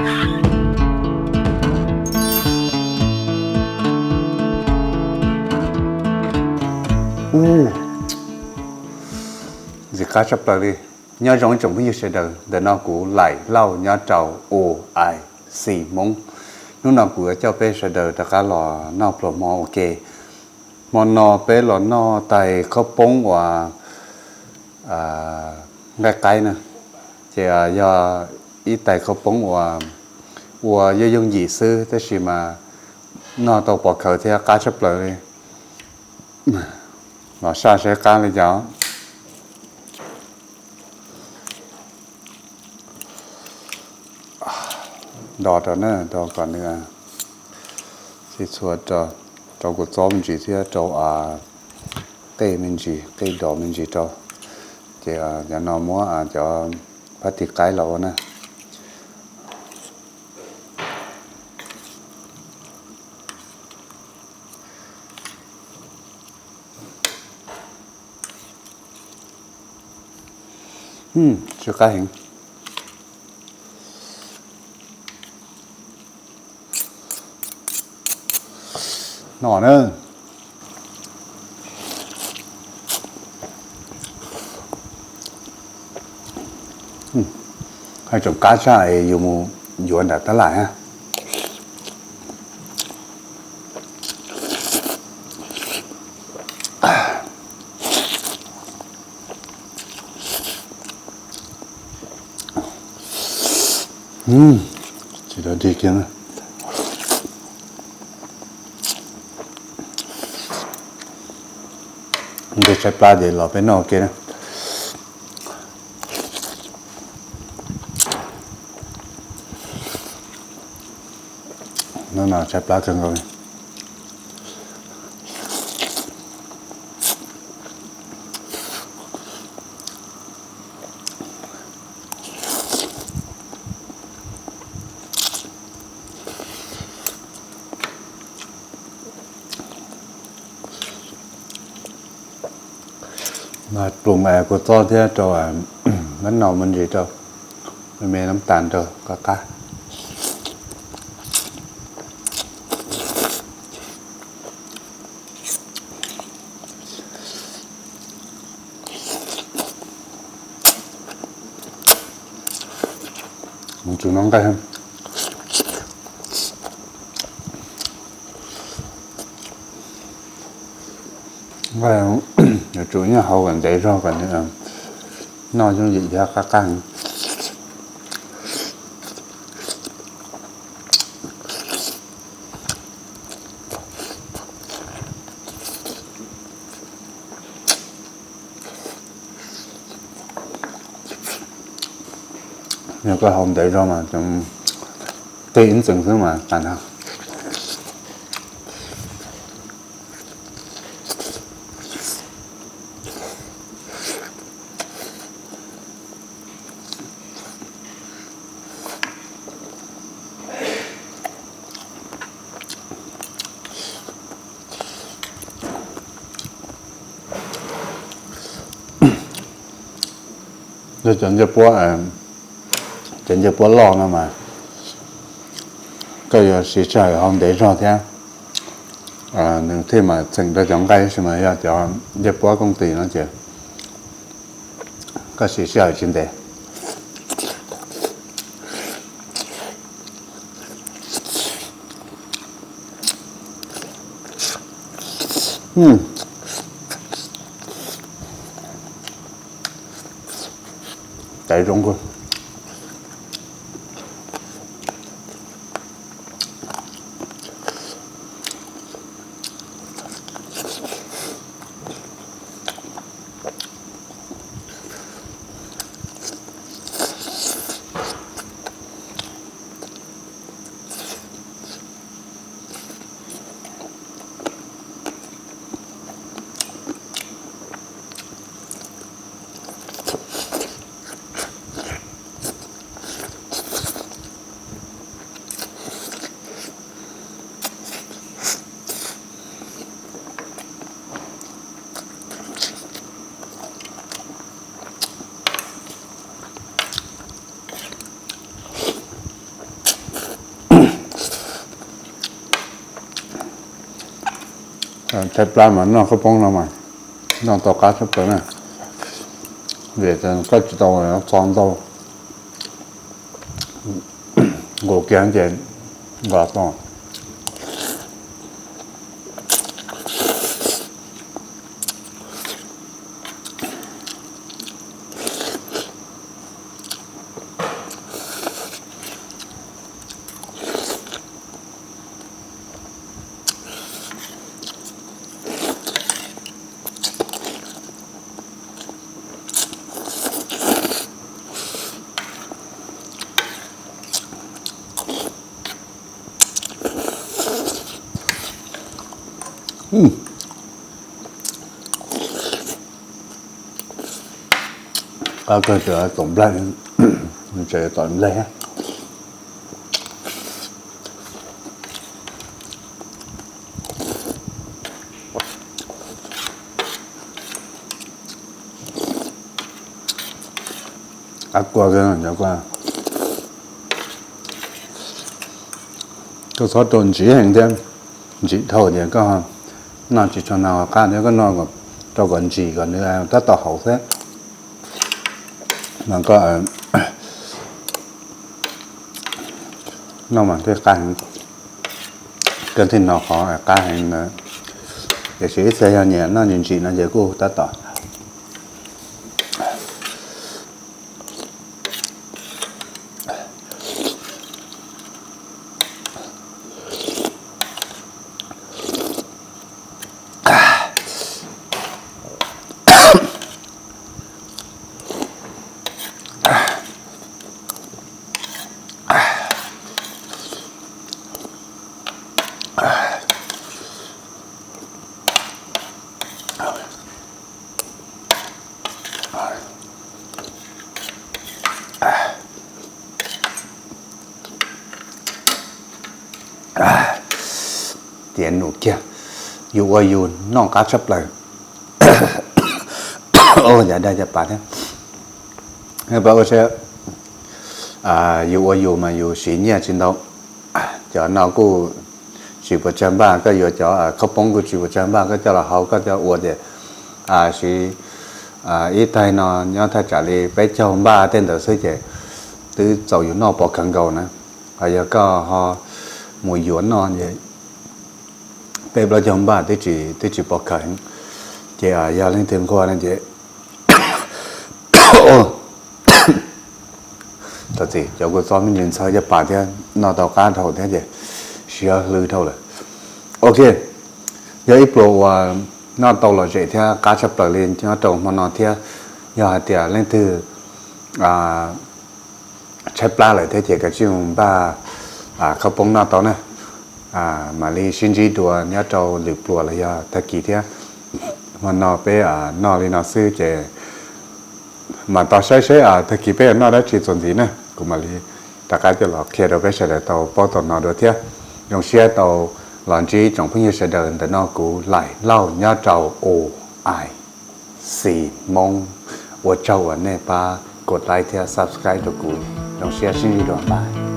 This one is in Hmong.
Ub, ntxim qab tshaj plaws li. Nyob zoo ib tsoom phooj ywg sawv daws, ntawm no kuv Laim Lauj nyob rau U I C Hmoob. Hnub no kuv yuav coj peb sawv daws rov qab los noj pluas hmo ua ke. Hmo no peb los noj tais khaub poob uas nqaij qaib na, ces yog ib tais khaub poob uas ua yooj yooj yim xwb tab sis mas noj tau pov khawv thiab qab tshaj plaws li. Los saj saib qab li cas. Do rau na, do kom nws txhij txhua rau, rau kua txob me ntsis thiab rau qej me ntsis, qej dos me ntsis rau. Ces cov no muab cov phab tis qaib los ua na. Tsw qab heev. No na. Hais tsoom qab tshaj es yus mus yuav nram tab laj na. Tsis tau dig kiag na. Ntshe tshaib plab ces los peb noj ua ke na. Hnub no tshaib plab kawg nkaus li. Mas ploos kua txob thiab rau nab no me ntsis rau, me me nab tas rau qab qab. Mus tsum no nqaij. Nqaij yuav tsum nyob hauv kom ntev zog kom noj yooj yim thiab qab qab. Yog koj hau ntev zog mas qig ib ntxeev xwb mas tas ntag. Yog cov ncej puab, cov ncej puab loj no mas koj yuav siv sij hawm hau ntev zog thiab nws thiaj mam txheem rau cov nqaij, tab sis mas yog cov ncej puab kooj tis no ces koj siv sij hawm tsis ntev. Tais zoo kawg. Tshaib plab mas noj khaub poob no mas noj tau qab tshaj plaws na, vim koj tsis tau txo ntau, nqus kiag ces nqa tau. Qab kawg, tsom nplej, tsom nplej. Qab kua, koj txhob rau ntsim heev thiab, ntsim dhau ces koj noj tsis tshua ntau qab thiab, koj noj rau kom ntsim kom nws tab tom haum xwb. Mas koj noj mas thiaj qab heev, koj thiaj hnov qhov qab heev ntawd. Tiam sis ib txhia yog nyiam noj ntsim ntsim no ces kuj tab tom. Tiav num kiag, yus ua yus noj qab tshaj plaws. Yav daj cov pas thiab, pab ua siab, yus ua yus mas yus siv nyiaj tsis ntau. Cov no kuj tsis puas tsawg npaj, koj yuav cov khaub poob kuj tsis puas tsawg npaj, koj coj los hau koj coj ua ces siv ib taig no nyob thaj tsam li peb caug npaj tej ntawd xwb ces twb txaus yus noj pov khawv nkaus na. Ho yog koj ho mus yuav noj ces peb plaub caug npaj twb tsis pov khawv heev. Ces yog leej twg nquag no ces thov txim, cov kuv txob me ntsis ntxhawb caj pas thiab noj tau qab dhau thiab ces siab hlwb dhau lawm. Ok, yog ib pluas uas noj tau lom zem thiab qab tshaj plaws li nyob rau hmo no thiab. Yog hais tias leej twg tshaib plab lawm thiab ces kav tsij mus npaj khaub poob noj tau na. Mam li sib ntsib dua nyob rau lwm pluas los yog tag kis thiab. Hmo no peb noj li no xwb ces mam tos saib seb tag kis peb yuav noj dab tsi txuas ntxiv na, kuv mam li rov qab coj los qhia rau peb sawv daws tau paub tau hnov dua thiab. Zoo siab tau los ntsib tsoom phooj ywg sawv daws ntawm no kuv Laim Lauj nyob rau U I C Hmoob. Ua tsaug uas nej pab kos like thiab subscribe rau kuv, zoo siab sib ntsib dua, bye.